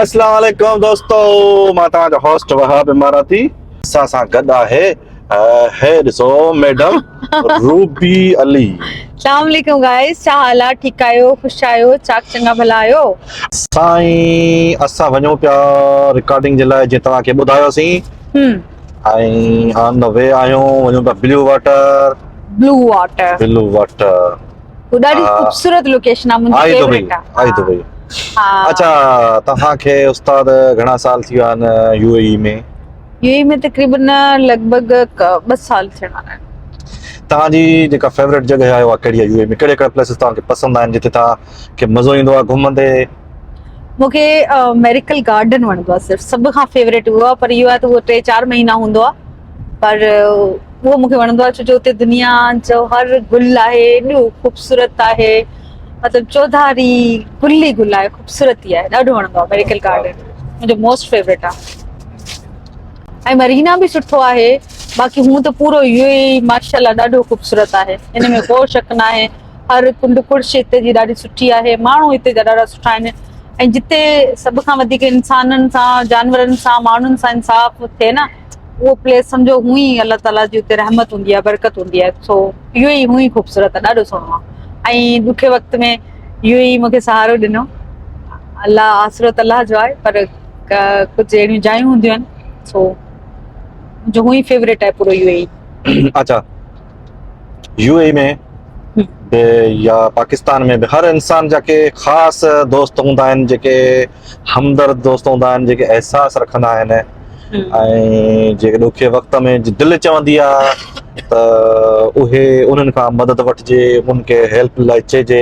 اسلام عليڪم دوستو مان توهان جو هوسٽ وهاب اماراتي اسان سان گڏ آهي هي ڏسو ميڊم روبي علي. اسلام عليڪم گائز ڇا حال آ ٺيڪ آهيو خوش آهيو چاڪ چڱا ڀلا آهيو. سائين اسان وڃون پيا رڪارڊنگ جي لاء جيئن توهان کي ٻڌايوسين ۽ آن the V آهيون وڃون پيا blue water blue water blue water هو ڏاڍي خوبصورت لوڪيشن آ منهنجي فيورٽ آ. آئي دبئي اڇا توهان کي استاد گهڻا سال ٿي ويا آهن يو اي اي ۾؟ يو اي ۾ تقريبن لڳ ڀڳ 2 سال ٿيڻ وارا آهن. توهان جي جيڪا فيورٽ جڳهه آهي اها ڪهڙي آهي يو اي ۾ ڪهڙي ڪهڙا پليسز توهان کي پسند آهن جتي توهان کي مزو ايندو آهي گهمندي؟ مون کي ميريڪل گارڊن وڻندو آهي صرف سڀ کان فيورٽ اهو آهي پر اهو آهي ته اهو 3 4 مهينا هوندو آهي پر اهو مون کي وڻندو آهي ڇو جو اتي دنيا جو هر گل آهي ايڏو خوبصورت آهي مطلب چوڌاري گل ئي گل آهي خوبصورتي آهي ڏاڍو وڻندو آهي ميريڪل گارڊن منهنجو موسٽ فيورٽ آهي ۽ مرينا به سٺو آهي باقي هون ته پورو يو اي ماشاء الله ڏاڍو خوبصورت آهي ان ۾ ڪو شڪ نه آهي هر ڪنڊ ڪڙڇ هتي جي ڏاڍي سٺي آهي ماڻهو هتي جا ڏاڍا سٺا آهن ۽ جتي سڀ کان وڌيڪ انسانن سان جانورن سان ماڻهن سان انصاف ٿئي نه اهو پليس سمجهو هون ئي الله تعالي جي اتي رحمت هوندي آهي برڪت هوندي آهي سو اهو ئي هون ئي خوبصورت آهي ڏاڍو سهڻو آهي ۽ ڏکي وقت ۾ اهو ئي مونکي سهارو ڏنو الله آسرو ته الله جو آهي پر ڪجهه اهڙيون جايون هونديون آهن سو منهنجو هون ئي فيوريٽ آهي پورو اهو ئي. اچا يو اي ۾ به يا پاڪستان ۾ به هر انسان جا ڪي خاص دوست هوندا آهن جيڪي همدرد دوست هوندا آهن جيڪي احساس رکندا آهن ۽ جيڪي ڏکي وقت ۾ دل چوندي آهي ته اهي انهن کان مدد وٺجي انهن کي هيلپ لاء چئجي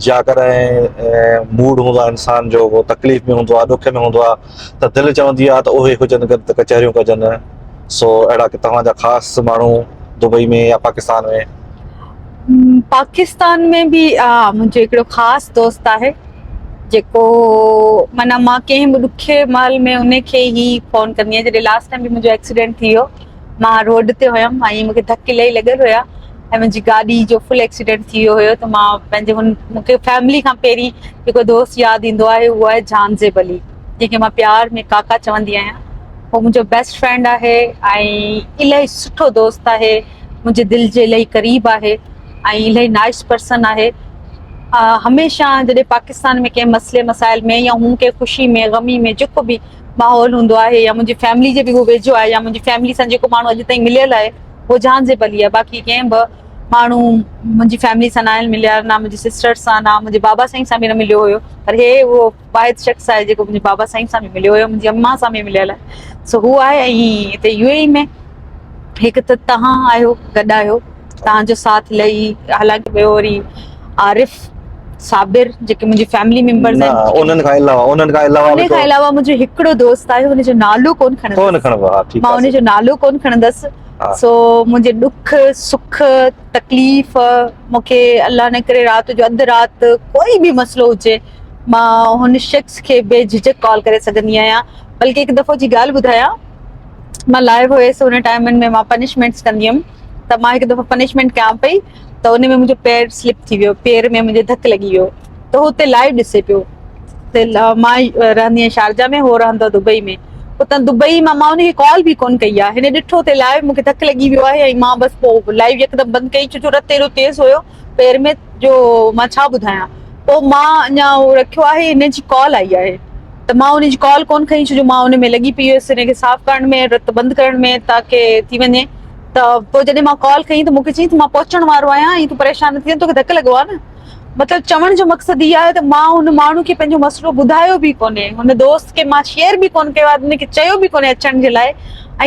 يا ڪڏهن موڊ هوندو آهي انسان جو اهو تڪليف ۾ هوندو آهي ڏک ۾ هوندو آهي ته دل چوندي آهي ته اهي هجن گڏ ته ڪچهريون ڪجن سو اهڙا ڪي توهان جا خاص ماڻهو دبئي ۾ يا پاڪستان ۾؟ پاڪستان ۾ به منهنجو هڪڙو خاص دوست آهي جيڪو معنيٰ مان ڪنهن به ڏکي مهل ۾ ان کي ئي فون ڪندي آهيان جڏهن لاسٽ ٽائيم به منهنجو ايڪسيڊنٽ ٿي ويو مان روڊ تي هيم ۽ مونکي ڌڪ الاهي لڳل هيا ۽ منهنجي گاڏي جو فل ايڪسيڊنٽ ٿي ويو هيو ته مان پنهنجي هن مونکي فيملي کان پهرين جيڪو دوست ياد ايندو آهي اهو آهي جهانزيب علي جنهن کي مان پيار ۾ ڪاڪا چوندي آهيان هو منهنجو بيسٽ فرينڊ آهي ۽ الاهي سٺو دوست آهي منهنجي دل جي الاهي قريب آهي ۽ الاهي نائس پرسن آهي هميشه جڏهن پاڪستان ۾ ڪنهن مسئلي مسائل ۾ يا هو ڪنهن خوشي ۾ غمي ۾ جيڪو به ماحول هوندو آهي يا منهنجي فيملي جي به هو ويجهو آهي يا منهنجي فيملي سان جيڪو ماڻهو اڄ تائين مليل آهي هو جهانزيب علي آهي باقي ڪنهن به ماڻهو منهنجي فيملي سان ناهن مليا نه منهنجي سسٽر سان نه منهنجي بابا سائين سان به نه مليو هيو پر هي اهو واحد شخص آهي جيڪو منهنجي بابا سائين سان به مليو هيو منهنجي اما سان به مليل آهي سو هو آهي ۽ هتي يو اي ۾ هڪ ته توهان آهيو گڏ آهيو توهان جو ساٿ لئي حالانڪه ٻيو وري عارف صابر جيڪي منهنجي فيملي ميمبرز آهن انهن کان علاوه انهن کان علاوه انهن کان علاوه منهنجو هڪڙو دوست آهي ان جو نالو ڪون کڻندس ڪون کڻبو ها ٺيڪ مان ان جو نالو ڪون کڻندس سو منهنجي ڏک سک تڪليف مونکي الله نه ڪري رات جو اڌ رات ڪوئي به مسئلو هجي مان هن شخص کي بي جهجهڪ ڪال ڪري سگهندي آهيان بلڪه هڪ دفعو جي ڳالهه ٻڌايان مان لائيو هيس ان ٽائيمن ۾ مان پنشمينٽس ڪندي هيم ته مان هڪ دفعو پنشمينٽ ڪيان پئي ته ان ۾ منهنجو پير سلپ ٿي ويو پير ۾ منهنجي ڌڪ لڳي ويو ته هو اتي لائيو ڏسي پيو ته مان رهندي آهيان شارجا ۾ هو رهندو آهي دبئي ۾ اتان دبئي مان مان ان کي ڪال به ڪون ڪئي آهي هن ڏٺو ته لائيو مونکي ڌڪ لڳي ويو آهي ۽ مان بس پوء لائيو يڪدم بند ڪئي ڇو جو رت ايڏو تيز هيو پير ۾ جو مان ڇا ٻڌايان پوء مان اڃا اهو رکيو آهي هن جي ڪال آئي آهي ته مان ان جي ڪال ڪون کنئي ڇو جو مان ان ۾ لڳي پئي هيس ان کي صاف ڪرڻ ۾ رت بند ڪرڻ ۾ تاڪه ٿي وڃي ته پوء جڏهن مان ڪال کنئي ته مونکي چيائين ته مان پهچڻ وارو آهيان ۽ تون پريشان نه ٿي توکي ڌڪ لڳو آهي نه مطلب چوڻ جو مقصد هي آهي ته مان ان ماڻهو کي پنهنجو مسئلو ٻڌايو به ڪونهي هن دوست کي مان شيئر به ڪون ڪيو آهي ان کي چيو به ڪونهي اچڻ جي لاء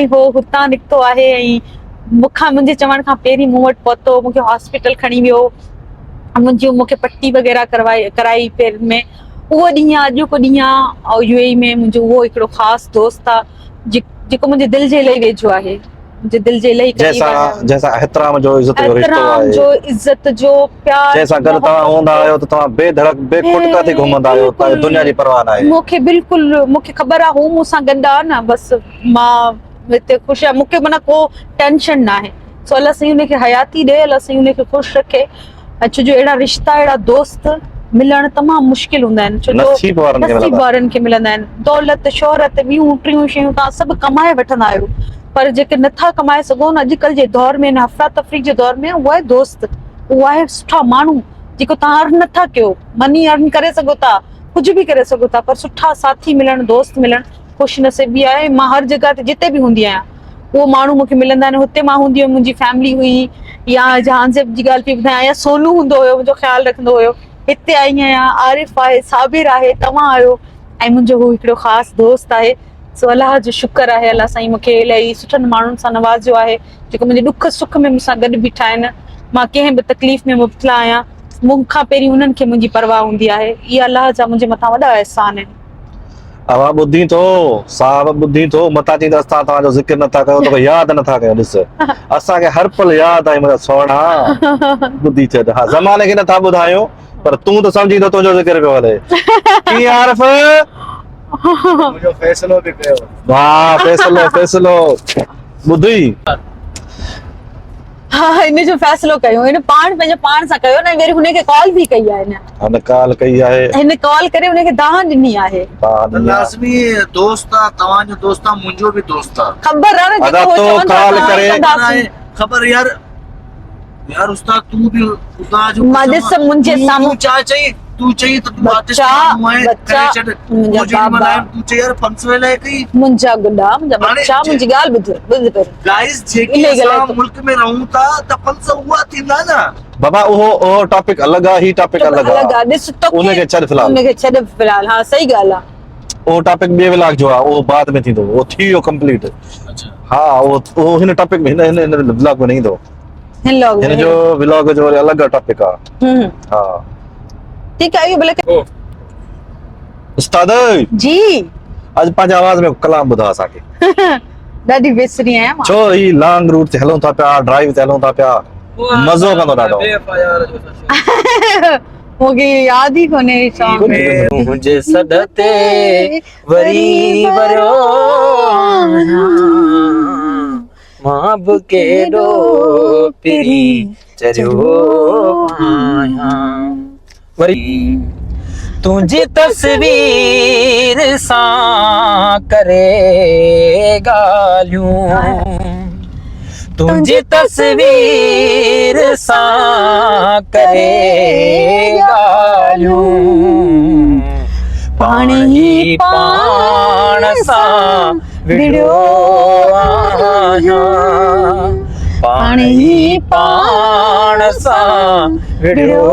۽ هو هتان نڪتو آهي ۽ مون کان منهنجي چوڻ کان پهرين مون وٽ پهتو مونکي هاسپيٽل کڻي ويو منهنجي مونکي پٽي وغيره ڪروائي ڪرائي پير ۾ اهو ڏينهن آ اڄوڪو ڏينهن آ يو اي اي ۾ منهنجو اهو هڪڙو خاص دوست آ جيڪو منهنجي دل جي الاهي ويجهو آهي منهنجي دل جي الاهي قريب آهي جنهن سان احترام جو عزت جو رشتو آهي احترام جو عزت جو پيار جنهن سان گڏ توهان هوندا آهيو ته توهان بي ڌڙڪ بي کٽڪا ٿي گهمندا آهيو ته دنيا جي پرواهه ناهي مون کي بلڪل مون کي خبر آ هو مون سان گڏ آ نه بس مان هتي خوش آهيان مون کي معنيٰ ڪو ٽينشن ناهي سو الله سائين ان کي حياتي ڏي الله سائين ان کي خوش رکي ڇو جو اهڙا رشتا اهڙا دوست ملڻ تمام مشڪل هوندا آهن ڇو جو نصيب وارن کي نصيب ملندا. وارن کي ملندا آهن. دولت، شهرت، ٻيون ٽيون شيون توهان سڀ ڪمائي وٺندا آهيو پر جيڪي نٿا ڪمائي سگهو نه اڄڪلهه جي دور ۾ هن افراتفري جي دور ۾ اهو آهي دوست، اهو آهي سٺا ماڻهو جيڪو توهان ارن نٿا ڪيو، مني ارن ڪري سگهو ٿا، ڪجهه به ڪري سگهو ٿا پر سٺا ساٿي ملڻ، دوست ملڻ خوش نصيبي آهي. مان هر جڳهه تي جتي به هوندي آهيان اهو ماڻهو مون کي ملندا آهن هتي مان هوندي هيم منهنجي فيملي هئي يا جهانزيب جي ڳالهه پئي ٻڌايان يا سونو هوندو هيو منهنجو خيال رکندو هيو هتي آئي آهيان عارف آهي صابر آهي توهان آهيو ۽ منهنجو هو هڪڙو خاص دوست آهي سو الله جو شڪر آهي الله سائين مون کي الاهي سٺن ماڻهن سان نوازيو آهي جيڪو منهنجي ڏک سک ۾ مون سان گڏ بيٺا آهن مان ڪنهن به تڪليف ۾ مبتلا آهيان مون کان پهرين انهن کي منهنجي پرواهه هوندي آهي اها الله جا منهنجي مٿان وڏا احسان آهن. اوهان ٻڌين ٿو صاحب ٻڌين ٿو متان چئين ته اسان توهان جو ذڪر نٿا ڪيون توکي ياد نٿا ڪيون ڏس اسان کي هر پل ياد آهي منهنجا سهڻا ٻڌي ڇڏ ها زماني کي نٿا ٻڌايون پر تون ته سمجهين ٿو تنهنجو ذڪر پيو هلي ڪيئن عارف منهنجو فيصلو به ڪيو واهه فيصلو فيصلو ٻڌي ها هن جو فيصلو ڪيو هن پاڻ پنهنجو پاڻ سان ڪيو نه وري هن کي ڪال به ڪئي آهي هن هن ڪال ڪئي آهي هن ڪال ڪري هن کي دانهن ڏني آهي دانهن ڏني لازمي دوست آ توهان جو دوست آ منهنجو به دوست آ خبر آ نه ادا جيڪو تو چون ٿا ڪال ڪري ڪنداسين خبر يار يار استاد تون به خدا جو مان ڏس منهنجي سامهون تون چا چئي تون چئي ته تون آرٽسٽ ماڻهو آهين بچا ڪري ڇڏ منهنجا بابا تون چئي يار 500 لاء ڪئي منهنجا گڏا منهنجا بچا منهنجي ڳالهه ٻڌ ٻڌ پهرين گائز جيڪي اسان ملڪ ۾ رهون ٿا ته 500 اها ٿيندا نه بابا اهو اهو ٽاپڪ الڳ آ هي ٽاپڪ الڳ آ ڏس تو ان کي ڇڏ في الحال ان کي ڇڏ في الحال ها صحيح ڳالهه آ اهو ٽاپڪ ٻئي ولاگ جو آ اهو بعد ۾ ٿيندو اهو ٿي ويو ڪمپليٽ اڇا ها اهو اهو هن ٽاپڪ ۾ هن هن ولاگ ۾ نه ايندو هن لاگ هن جو ولاگ جو وري الڳ ٽاپڪ آ ها ٺيڪ آ اهو ڀلي استاد جي اڄ پنهنجي آواز ۾ ڪلام ٻڌا اسان کي ڏاڍي وسري آهيان مان ڇو هي لانگ روٽ تي هلون ٿا پيا ڊرائيو تي هلون ٿا پيا مزو ڪندو ڏاڍو مونکي ياد ئي ڪونهي هي سانگ منهنجي سڏ تي وري وريو آهيان مان به ڪيڏو پرين چريو آهيان وري تنهنجي تصوير سان ڪري ڳالهيون تنهنجي تصوير سان ڪري ڳالهيون پاڻ ئي پاڻ سان وڙهيو آهيان پاڻ ئي پاڻ سان وڙهيو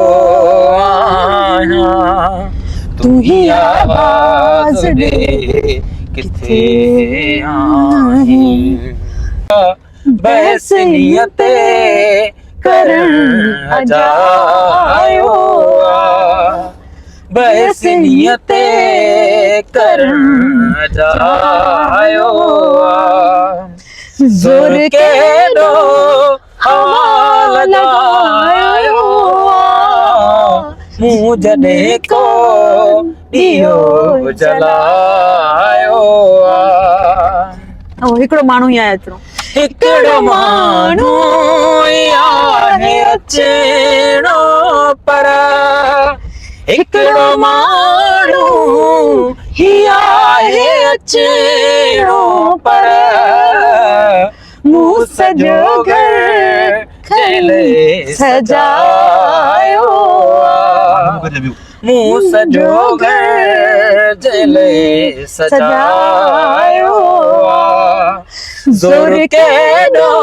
آهيان تون ئي آواز ڏي ڪٿي آهين بحث نيت ڪرڻ اجايو آ بحث نيت ڪرڻ اجايو آ زور ڪيڏو هوا لڳايو آ مون جڏهن ڪو ڏيئو جلايو آ. اهو هڪڙو ماڻهو ئي آهي اچڻو. هڪڙو ماڻهو ئي آهي اچڻو پر هڪڙو ماڻهو ئي آهي اچڻو پر مون سڄو گهر کڻي سجايو آ. مون سڄو گهر جهلي سجايو آ. زور ڪيڏو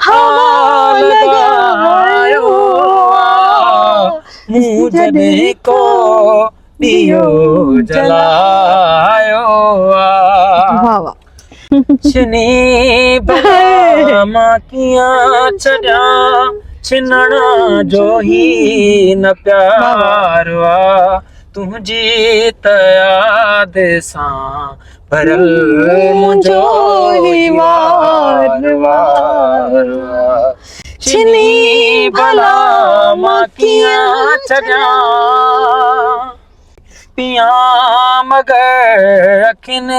هوا لڳايو آ. مون جڏهن ڪو ڏيئو جلايو آ. واهه واهه. ڇني ڀلا مان ڪيئن ڇڏيان ڇنڻ جو هي نه پيار آ تنهنجي ته ياد سان ڀريل منهنجو هي وار وار آ ڇني ڀلا مان ڪيئن ڇڏيان پيان مگر اکين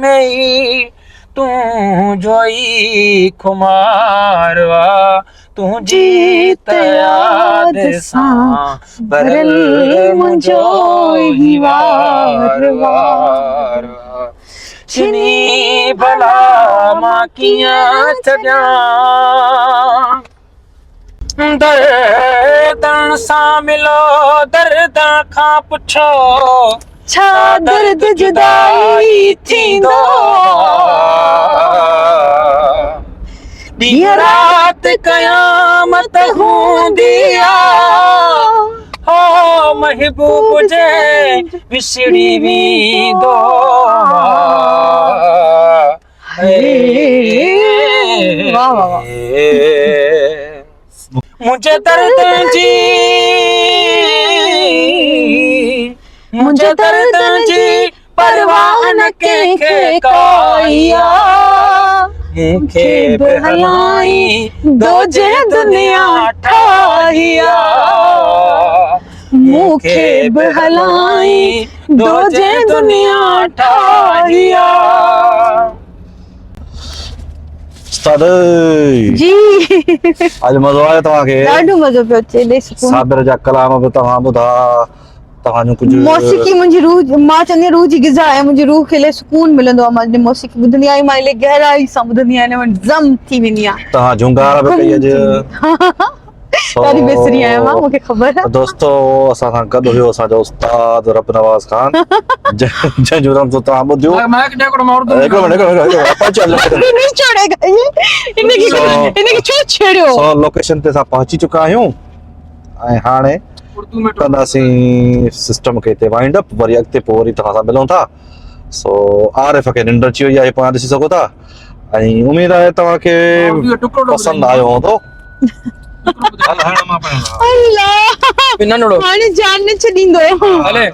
۾ ئي تنهنجو ئي خمار آ تنهنجي ته ياد سان ڀريل منهنجو هي وار وار آ. ڇني ڀلا مان ڪيئن ڇڏيان. دردن سان ملو دردن کان پڇو. ڇا درد جدائي ٿيندو آ. ڏينهن رات قيامت هوندي آ. هو محبوب جي وسري ويندو آ. واهه واهه واهه. منهنجي دردن جي منهنجي دردن جي پرواهه نه ڪنهن کي ڪائي آ. مون کي به هلائيندو جنهن دنيا ٺاهي آ. مون کي به هلائيندو جنهن دنيا ٺاهي آ. استاد جي اڄ مزو آيو توهان کي؟ ڏاڍو مزو پيو اچي ڏي سڪون. صابر جا ڪلام به توهان ٻڌا، توهان جون ڪجهه موسيقي منهنجي روح، مان چوندي آهيان روح جي غذا آهي. منهنجي روح کي الائي سڪون ملندو آهي. مان جڏهن موسيقي ٻڌندي آهيان مان الائي گهرائي سان ٻڌندي آهيان ان ۾ ضم ٿي ويندي آهيان. توهان جهونگار به ڪئي اڄ. ڏاڍي بيسري آهيان مان، مونکي خبر آهي. دوستو اسان سان گڏ هيو اسان جو استاد رب نواز خان جنهن جو رمزون توهان ٻڌيو. هڪڙو منٽ هڪڙو منٽ پهچي نہیں چھوڑے گا یہ ان کي ان کي ڇو ڇيڙيو. سو لوڪيشن تي اسان پهچي چڪا آهيون ۽ هاڻي ڪنداسين سسٽم کي هتي وائنڊ اپ. وري اڳتي پوء وري توهان سان ملون ٿا. سو عارف کي ننڊ اچي وئي آهي، پاڻ ڏسي سگهو ٿا ۽ اميد آهي توهان کي پسند آيو هوندو. الله، هاڻي جان نه ڇڏيندو. هلي.